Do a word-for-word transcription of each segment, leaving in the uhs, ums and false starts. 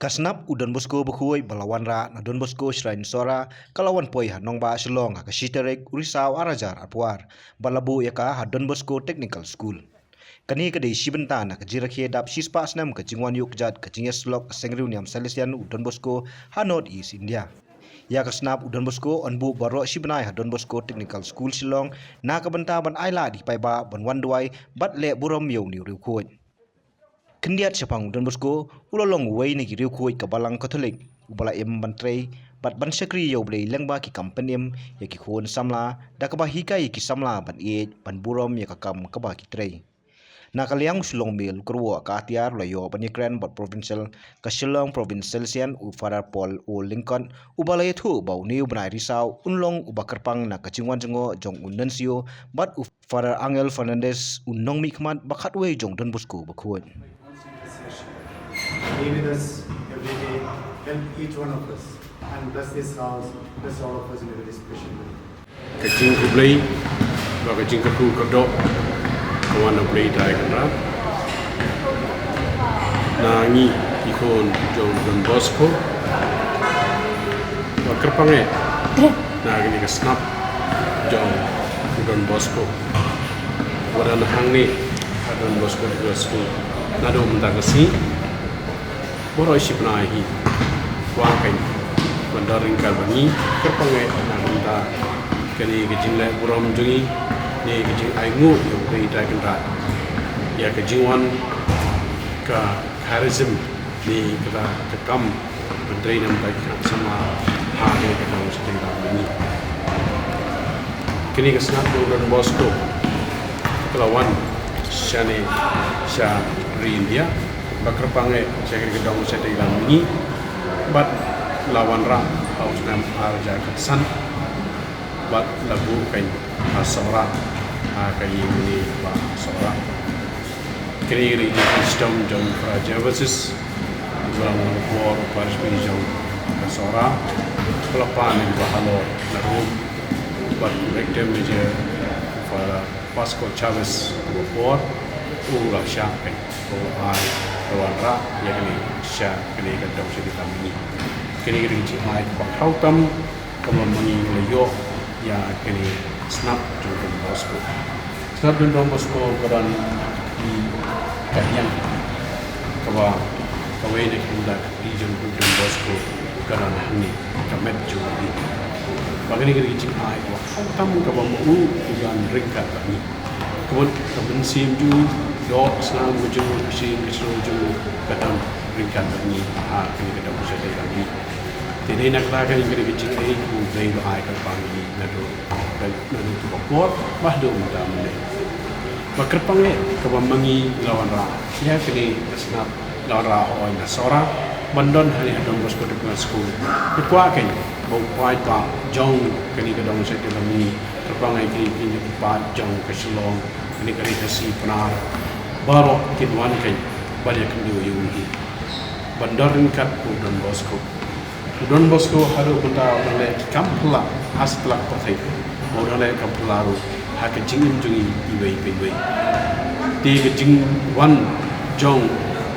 Ka snap u Don Bosco Bakhuid ba la wanrah na Don Bosco Shrine Sohra ka la wan poi ha nongbah Shillong ha ka shi tarik u Risaw ar hajar arphew ar, ba la buh ïa ka ha Don Bosco Technical School. Kane ka dei shi bynta na ka jingrakhe dap shispah snem ka jingwan ïuh kjat ka jingïasyllok ka seng riewniam Salesian u Don Bosco ha North East India. Ïa ka snap u Don Bosco yn buh baroh shi bnai ha Don Bosco Technical School Shillong na ka bynta ban ailad ïa ki paidbah ban wan duwai bad leh burom ïa une u riewkhuid. Khyndiat shaphang u Don Bosco, u la long uwei na ki riewkhuid ka Balang Katholik uba la im ban trei bad ban shakri ïa U Blei lyngba ki kam pynim ïa ki khun samla, da kaba hikai ïa ki samla ban ïeit ban burom ïa ka kam kaba ki trei. Na ka liang u Shillong Mail u kyrwoh ka atiar u la ïoh ban ïakren bad Provincial ka Shillong Province Salesian u Father Paul O Lyngkot, uba la ïathuh ba une u bnai Risaw un long uba kyrpang na ka jingwan jngoh jong u Nuncio bad u Father Angel Fernandez, u nongmihkhmat ba khatwei jong Don Bosco Bakhuid. Be with us every day, help each one of us, and bless this house, bless all of us in a very special way. Ka jingkhublei bad ka jingkyrkhu kyrdoh ka wan na U Blei Trai Kynrad na ngi ki khun jong Don Bosco, ba kyrpang eh na kane ka snap jong u Don Bosco, ba don hangne ha Don Bosco Technical School naduh mynta ka sngi. Baroh shi bnai hi kwah kein ban don ryngkat bad ngi, kyrpang eh na ka bynta kane ka jingleh burom jong ngi, ne ka jingainguh ïa U Blei Trai Kynrad ïa ka jingwan ka charism ne kata ka kam ban trei na ka bynta ki khynnah samla ha kane ka dong shatei lam jong ngi. Kane ka snap jong u Don Bosco ka la wan shane sha ri India, ba kyrpang eh sha kane ka dong shatei lam jong ngi, bad la wanrah ha u snem ar hajar khatsan, bad la buh kein ha Sohra, ha ka ïing mane ba Sohra. Kane ka dei ka shitom jong Father Gervasis, uba long u bor u parish priest jong ka Sohra, ba la pan ïa kiba halor na Rome, bad u Rector Major Father Pascal Chavez, uba por u la shah kein, u la ai, u la wanrah ïa kane sha kane ka dong shatei lam jong ngi. Kane ka dei ka jingai kaba khraw tam kaba ma ngi la ïoh ïa kane ka snap jong u Don Bosco. Snap jong u Don Bosco ka don ïa ka ïing kaba kawei na ki bynta ka kti jong u Don Bosco ka don hangne, ka met jong u. Bad kane ka dei ka jingai kaba khraw tam kaba ma u u don ryngkat bad ngi. Ka mut ka mynsiem jong u, doh snam ka jong u, ka seng ka shnong jong u ka don ryngkat bad ngi ha kane ka dong shatei lam jong ngi. Te dei na kata ka dei ka jingai kaba U Blei u la ai kyrpang ïa ngi naduh naduh tu ka por, ba haduh mynta mynne. Ba kyrpang eh kaba ma ngi la wanrah ïa kane ka snap, la wanrah hooid na Sohra ban don hangne ha Don Bosco Technical School. Ngi kwah kein ba u paidbah jong kane ka dong shatei lam jong ngi, kyrpang eh kine ki paid jong ka Shillong, kane ka ri Khasi Pnar, baroh kin wan kein ban ïakynduh ïa u hi, ban don ryngkat u Don Bosco. U Don Bosco haduh mynta u dang leh ki kam phylla ha satlak pyrthei, u dang leh kam phylla ruh ha ka jingim jong ngi iwei pa iwei. Te ka jingwan jong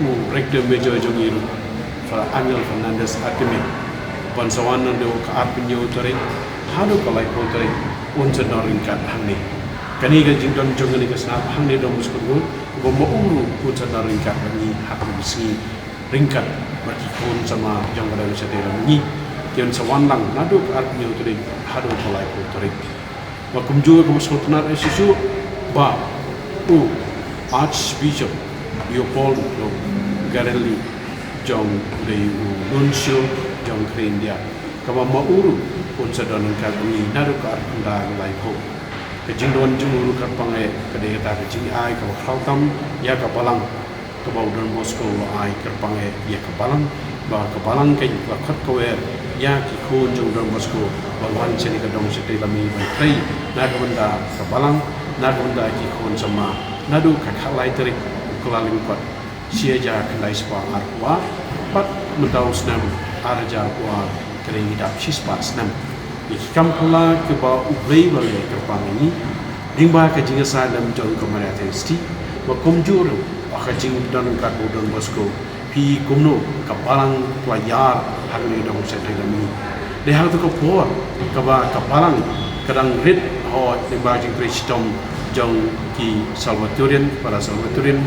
u Rector Major jong ngi ruh, Father Angel Fernandez Artime, ban sa wan naduh ka arphew hynñiew tarik haduh ka laiphew tarik, un sa don ryngkat hangne. Kane ka jingdon jong kane ka snap hangne Don Bosco Road, kaba ma u ruh un sa don ryngkat bad ngi ha kane ka sngi, ryngkat bad ki khun samla jong ka dong shatei lam jong ngi, ki un sa wan lang naduh ka arphew hynñiew tarik haduh ka laiphew tarik. Bad kumjuh kaba sngewtynnat eh shisha ba u Archbishop Leopold Garelli jong, u dei u Nuncio jong ka ri India, kaba ma u ruh un sa don ryngkat bad ngi naduh ka arphew khyndai ka laiphew. Ka jingdon jong u ruh kyrpang eh ka dei kata ka jingai kaba khraw tam ïa ka balang, kaba u Don Bosco u la ai kyrpang eh ïa ka balang, ba ka balang kein ka la khot kwer ïa ki khun jong u Don Bosco ban wan shane ka dong shatei lam jong ngi ban trei na ka bynta ka balang, na ka bynta ki khun samla, naduh ka khatlai tarik u Kyllalyngkot, shi hajar khyndai spah arphew ar, bad mynta u snem ar hajar arphew ar ka dei ngi dap shispah snem. Ïa ki kam phylla kiba U Blei u la leh kyrpang ïa ngi lyngba ka jingïasaid lem jong ka Maria Theisotti, bad kumjuh ruh ha ka jingdon ryngkat bad u Don Bosco, Ki kumno ka balang ka la ïar ha kane ka dong shatei lam mihngi. Dei ha kato ka por kaba ka balang ka dang rit ha lyngba jingtrei shitom jong ki Salvatorian, para Salvatorian,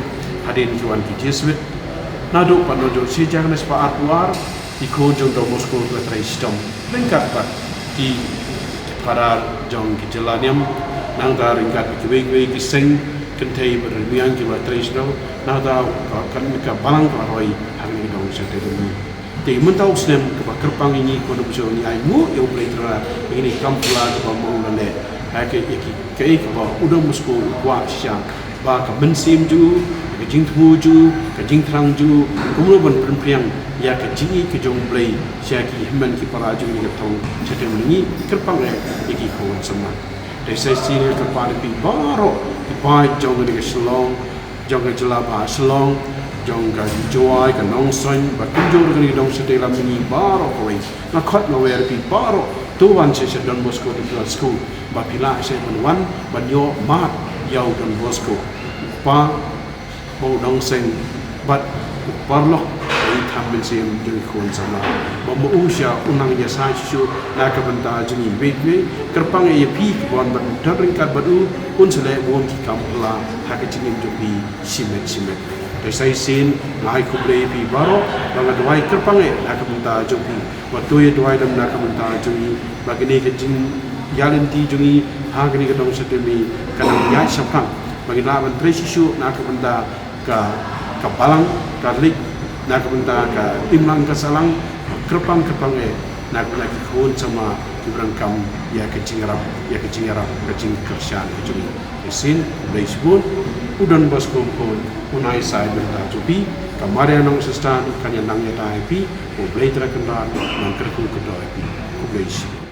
hadien ki wan ki Jesuit. Naduh pat nonjot shi hajar khyndai spah arphew ar, ki khun jong Don Bosco ki la trei shitom ryngkat bad ki para jong ki jylla niam, nangta ryngkat bad kiwei kiwei ki seng kynthei bad rmiang kiba trei shitom, nangta ka, ka, ka balang ka la roi ha kane ka dong shatei lam mihngi. Te mynta u snem kaba kyrpang ïa ngi, ko nong shu ngi ainguh ïa U Blei Trai ïa kane ka kam pla kaba ma u la leh ha ka, ïa ki, kaei kaba u Don Bosco u kwah shisha, ba ka mynsiem jong u, ka jingthmu jong u, ka jingthrang jong u, kumno ban pynphriang ïa ka jingïeit ka jong U Blei sha ki hynmen ki para jong ngi ka thong shatei lam mihngi. Kyrpang eh ïa ki khun samla. Te sa shisien nga kyrpad ïa phi baroh ki paid jong ngi ka Shillong, jong ka jylla ba Shillong, jong ka Jowai, ka Nongstoiñ, bad kumjuh ruh kane ka dong shatei lam mihngi baroh kawei. Nga khot nga wer ïa phi baroh, to wan sha, sha Don Bosco International School, ba phi lah sha ban wan ban ïoh mad ïa u Don Bosco, u kpa ba u nongseng bad u paralok ba i kham mynsiem jong ki khun samla. Ba ma u shisha un nang ïasaid shuh shuh na ka bynta jong ngi. Wei wei, kyrpang eh ïa phi kiba wan ban don ryngkat bad u, un sa leh bun ki kam pla ha ka jingim jong phi shimet shimet. Te sa shisien nga ai khublei ïa phi baroh, ba nga duwai kyrpang eh na ka bynta jong phi, ba to ïa duwai lem na ka bynta jong ngi, ba kane ka jingïaid lynti jong ngi ha kane ka dong shatei lam mihngi kan nang ïaid shaphrang, ba ngin lah ban trei shuh shuh na ka bynta ka, ka balang, ka leit na ka bynta ka imlang ka sahlang. Kyrpang, kyrpang eh na ka bynta ki khun samla kiba donkam ïa ka jingïarap, ïa ka jingïarap, ka jingkyrshan ka jong ngi. Te shisien, khublei shibun. U Don Bosco Mkhut un nang ïasaid bynta jong phi. Ka Maria Nongsister kan ïa nang ïa da ïa phi. U Blei Trai Kynrad un nang kyrkhu kyrdoh ïa phi. Khublei shibun.